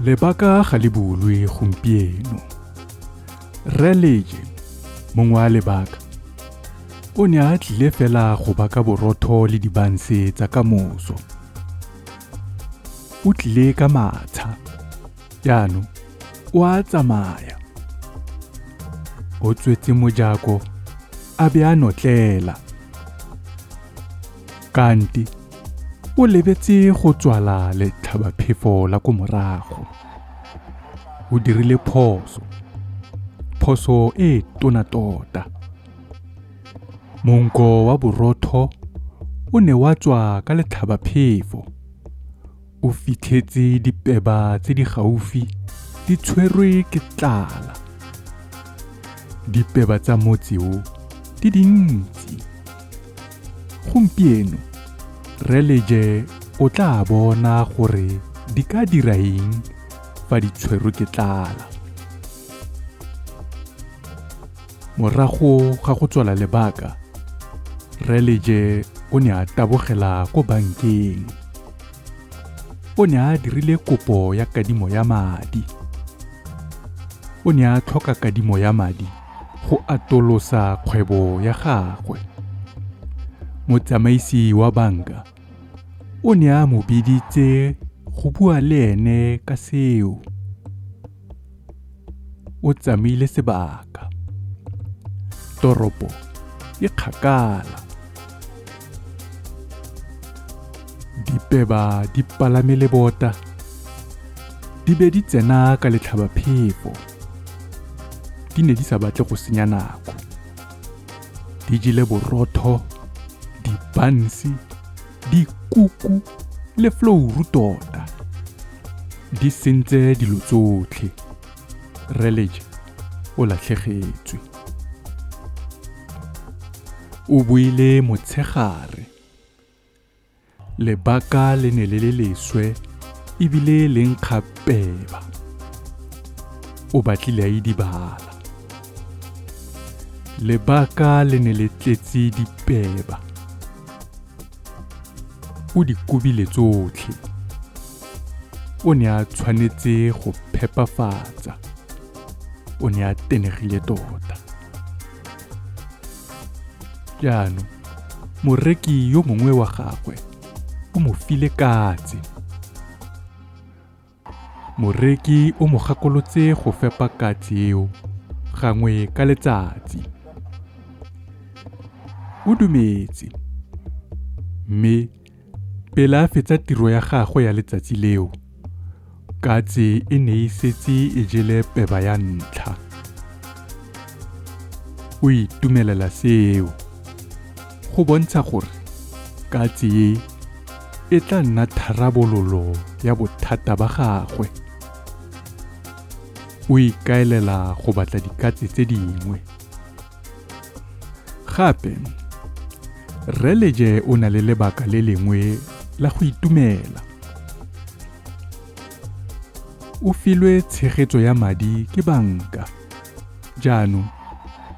Lebaka ga le bulwe gompieno. Rre Leje, mongwe wa lebaka, o ne a tlile fela go baka borotho le dibanse tsa kamoso. O tlile ka matsha. Jaanong o a tsamaya. O tswetse mojako a be a notlela. Kante o lebetse go tswala letlhabaphefo la ko morago. O dirile phoso. Phoso e tona tota. Monko wa borotho o ne wa tswa ka letlhabaphefo. O fitlhetse dipeba tse di gaufi di tshwerwe ke tlala. Dipeba tsa motse o di dintsi. Gompieno Rre Leje o tla bona gore di ka dira eng fa di tshwerwe ke tlala. Morago ga go tswala lebaka, Rre Leje o ne a tabogela ko bankeng. O ne a dirile kopo ya kadimo ya madi. O ne a tlhoka kadimo ya madi go atolosa kgwebo ya gagwe. Motsamaisi wa banka o ne a mo biditse go bua le ene ka seo. O tsamaile sebaka. Toropo e kgakala. Dipeba di palame lebota di be di tsena ka letlhabaphefo. Di ne di sa batle go senya nako. Di jele borotho, dibanse, dikuku le flouru tota. Di sentse dilo tsotlhe. Rre Leje o latlhegetswe. O buile motshegare. Lebaka le ne le le leswe ebile le nkga peba. O batlile a idibala. Lebaka le ne le tletse dipeba. O di kobile tsotlhe. O ne a tshwanetse go phepafatsa. O ne a tenegile tota. Jaanong moreki yo mongwe wa gagwe o mo file katse. Moreki o mo gakolotse go fepa katse eo gangwe ka letsatsi. O dumetse. Mme pele a fetsa tiro ya gagwe ya letsatsi leo, katse e ne e setse e jele peba ya ntlha. O itumelela seo. Go bontsha gore katse e e tla nna tharabololo ya bothata ba gagwe. O ikaelela go batla dikatse tse dingwe. Gape, Rre Leje o na le lebaka le lengwe la go itumela. O filwe tshegetso ya madi ke banka. Jaanong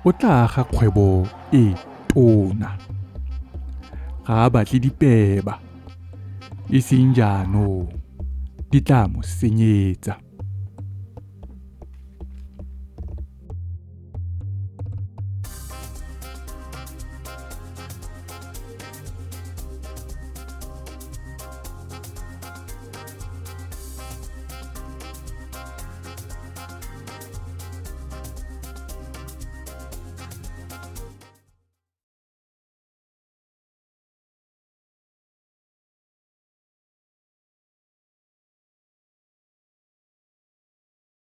o tla aga kgwebo e tona. Ga a batle dipeba, e seng jaanong, di tla mo senyetsa.